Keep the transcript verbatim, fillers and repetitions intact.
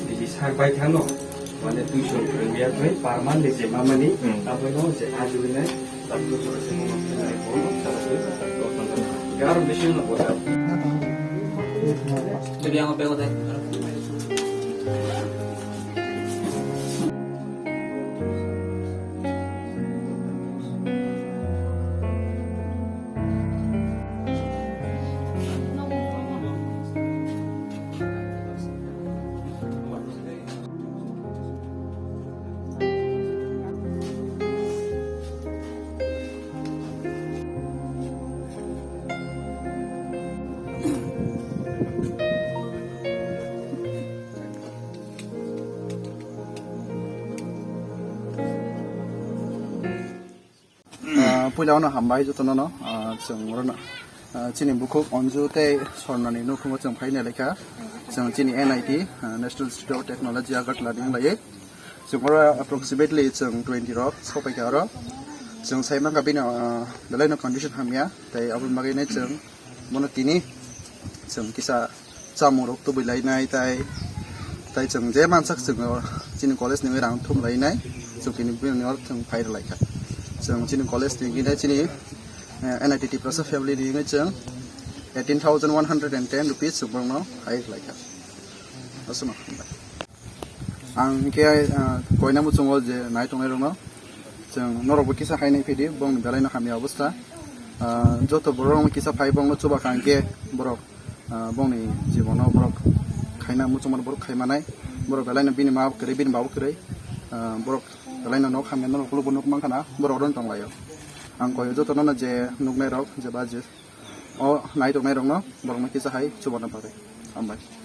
Niji sar bai thano, mane tuition rwngya bai, per month ni je mamani, hmm, aboni je ajugwi nai, tabuk jora se mono khe nai bono, tabuk jora se mono khe nai bono. Gar bisi no boda. Jadi yang apa yang Ah, puila ono hambai jotono no, ah, chwng oro no, ah, chini bukhuk Anju tei Sornani nukhungo chwng phaina lekha. Chwng chini N I T, ah, National Institute of Technology Agartala ni wng lai. Chwng oro approximately chwng twenty rok sopaikha oro. Chwng sai mankha bini, ah, belai no condition hamya, tei aboni bagwi nai chwng bono tini chwng kisa chamung rok tubui lainai, tai, tai chwng je mansak chwng chini college ni rang thum lainai, chwng tini bini oro chwng phai rwlaikha. Chwng chini college ni hwnkhai chini, eh, N I T Tiprasa family ni hwnkhai chwng eighteen thousand one hundred and ten rupees chwng borokno phai rwlaikha. Aswkno. Ang hwnkhe, ah, koina muchungo je nai tongnai rokno, chwng norokbo kisa hai nai phidi, bongni belai no hamya obostha. Ah, joto borok rok kisa phai bongno chuba kha hwnkhe borok, ah, bongni jibono borok khaina muchungmano borok khai manai, borok belai no bini ma kwrwi, bini baba kwrwi, ah, borok belai no nok hamya norok kulubo nuk mankha na, borok oro tonglaio. Ang koyo joto no je nuknai rok, je ba je o nai tongnai rokno, borokno kisa hai chuba no bagwi. Hambai.